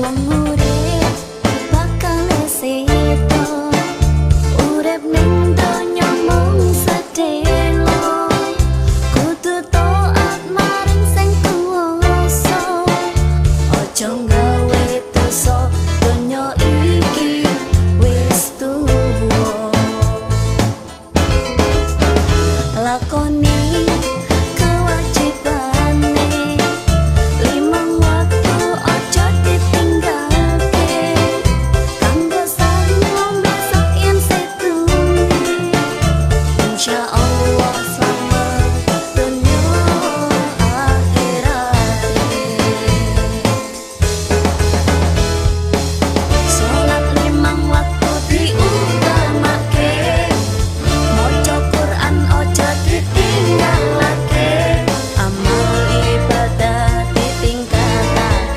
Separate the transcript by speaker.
Speaker 1: Wong urip bakal seto, urip ning donya mung sedelo, kudu taat maring Sing Kuwasa. Aja.